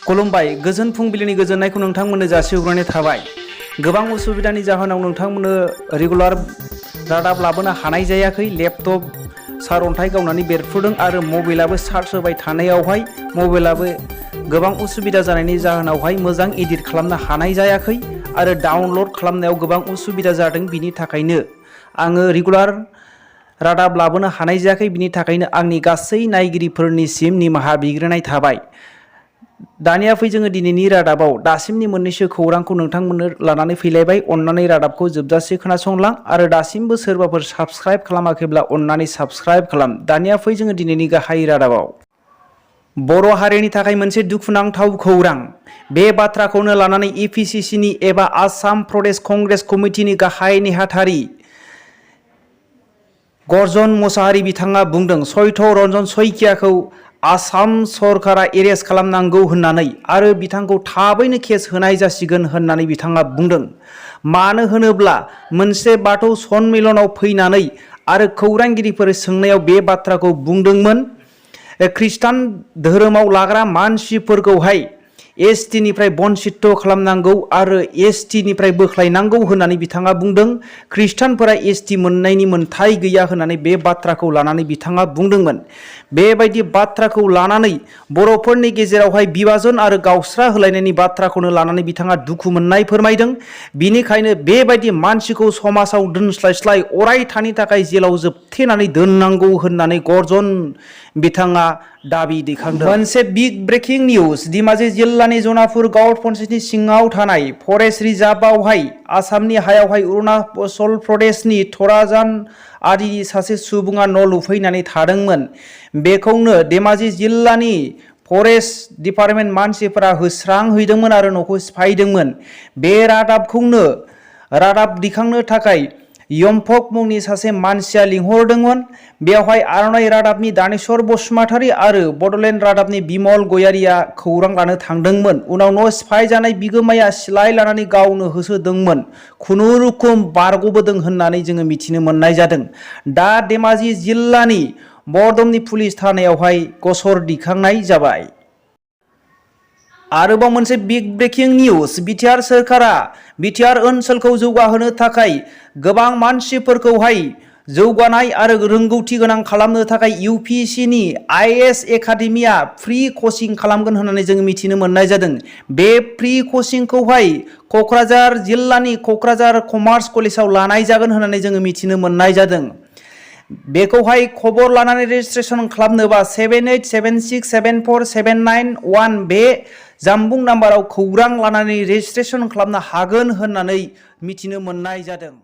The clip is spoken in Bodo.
खुलुमबाय गोजोन फुंबिलिनि गोजोननायखौ नोंथांमोननो जासिहरनाय थाबाय। गोबां उसुबिदानि जाहोनाव नोंथांमोननो रेगुलार रादाब लाबोनो हानाय जायाखै। लैपटप सारअन्थाइ गावनानै बेरफ्रुदों आरो मबाइलाबो चार्ज होबाय थानायावहाय मबाइलाबो गोबां उसुबिदा जानायनि जाहोनावहाय मोजां एडिट खालामनो हानाय जायाखै आरो डाउनलड खालामनायाव गोबां उसुबिदा जादों। बिनि थाखायनो आङो रेगुलार रादाब लाबोनो हानाय जायाखै। बिनि थाखायनो आंनि गासै नायगिरिफोरनिसिम निमाहा बिग्रोनाय थाबाय। दानिया फै जोङो दिनैनि रादाबाव दासिमनि मोननैसो खौरांखौ नोंथांमोननो लानानै फैलायबाय। अन्नानै रादाबखौ जोबजासे खोनासंलां आरो दासिमबो सोरबाफोर साबस्क्राइब खालामाखैब्ला अन्नानै साबस्क्राइब खालाम। दानिया फै जोङो दिनैनि गाहाय रादाबाव बर' हारिनि थाखाय मोनसे दुखुनांथाव खौरां। बे बाथ्राखौनो लानानै UPSCनि एबा आसाम प्रदेश कंग्रेस कमिटिनि गाहाय नेहाथारि गवर्जन मोसाहारि बिथाङा बुंदों सयथ रन्जन सयखियाखौ आसाम सरकारा एरेस्ट खालामनांगौ होननानै आरो बिथांखौ थाबैनो केस होनाय जासिगोन होननानै बिथाङा बुंदों। मानो होनोब्ला मोनसे बाथौ सन्मिलनाव फैनानै आरो खौरांगिरिफोर सोंनायाव बे बाथ्राखौ बुंदोंमोन। खृष्टान धोरोमाव लाग्रा मानसिफोरखौहाय ST निफ्राय बन्सित खालामनांगौ आरो ST निफ्राय बोख्लायनांगौ होननानै बिथाङा बुंदों। खृष्टानफोरा ST मोननायनि मोन्थाय गैया होननानै बे बाथ्राखौ लानानै बिथाङा बुंदोंमोन। बेबायदि बाथ्राखौ लानानै बर'फोरनि गेजेरावहाय बिभाजन आरो गावस्रा होलायनायनि बाथ्राखौनो लानानै बिथाङा दुखु मोननाय फोरमायदों। बिनिखायनो बेबायदि मानसिखौ समाजाव दोनस्लायस्लाय अरायथानि थाखाय जेलाव जोबथेनानै दोननांगौ होननानै गवर्जन बिथाङा दाबि दैखांदों। मोनसे बिग ब्रेकिं निउज। धेमाजि जिल्लानि जनापुर गाउट पन्चायतनि सिङाव थानाय फरेस्ट रिजार्भआवहाय आसामनि हायावहाय अरुणाचल प्रदेशनि थराजान आदिनि सासे सुबुङा न' लुफैनानै थादोंमोन। बेखौनो धेमाजि जिल्लानि फरेस्ट डिपार्टमेन्ट मानसिफोरा होस्रांहैदोंमोन आरो न'खौ सिफायदोंमोन। बे रादाबखौनो रादाब दिखांनो थाखाय यमफक मुंनि सासे मानसिया लिंहरदोंमोन। बेवहाय आर'नाइ रादाबनि दानेश्वर बसुमतारी आरो बड'लेण्ड रादाबनि बिमल गयारिया खौरां लानो थांदोंमोन। उनाव न' सिफायजानाय बिगोमाया सिलाइ लानानै गावनो होसोदोंमोन। खुनुरुखुम बारग'बोदों होननानै जोङो मिथिनो मोननाय जादों। दा धेमाजि जिल्लानि बरदमनि पुलिस थानायावहाय गसर दिखांनाय जाबाय। आरोबाव मोनसे बिग ब्रेकिं निउज। बिटिआर सोरखारा बिटिआर ओनसोलखौ जौगाहोनो थाखाय गोबां मानसिफोरखौहाय जौगानाय आरो रोंगौथि गोनां खालामनो थाखाय UPSCनि IAS एकाडेमिया फ्रि कचिं खालामगोन होननानै जों मिथिनो मोननाय जादों। बे फ्रि कचिंखौहाय क'क्राझार जिल्लानि क'क्राझार कमार्स कलेजाव लानाय जागोन होननानै जोङो मिथिनो मोननाय जादों। बेखौहाय खबर लानानै रेजिस्ट्रेसन खालामनोबा 7876747991 बे जामबुं नाम्बाराव खौरां लानानै रेजिस्ट्रेसन खालामनो हागोन होननानै मिथिनो मोननाय जादों।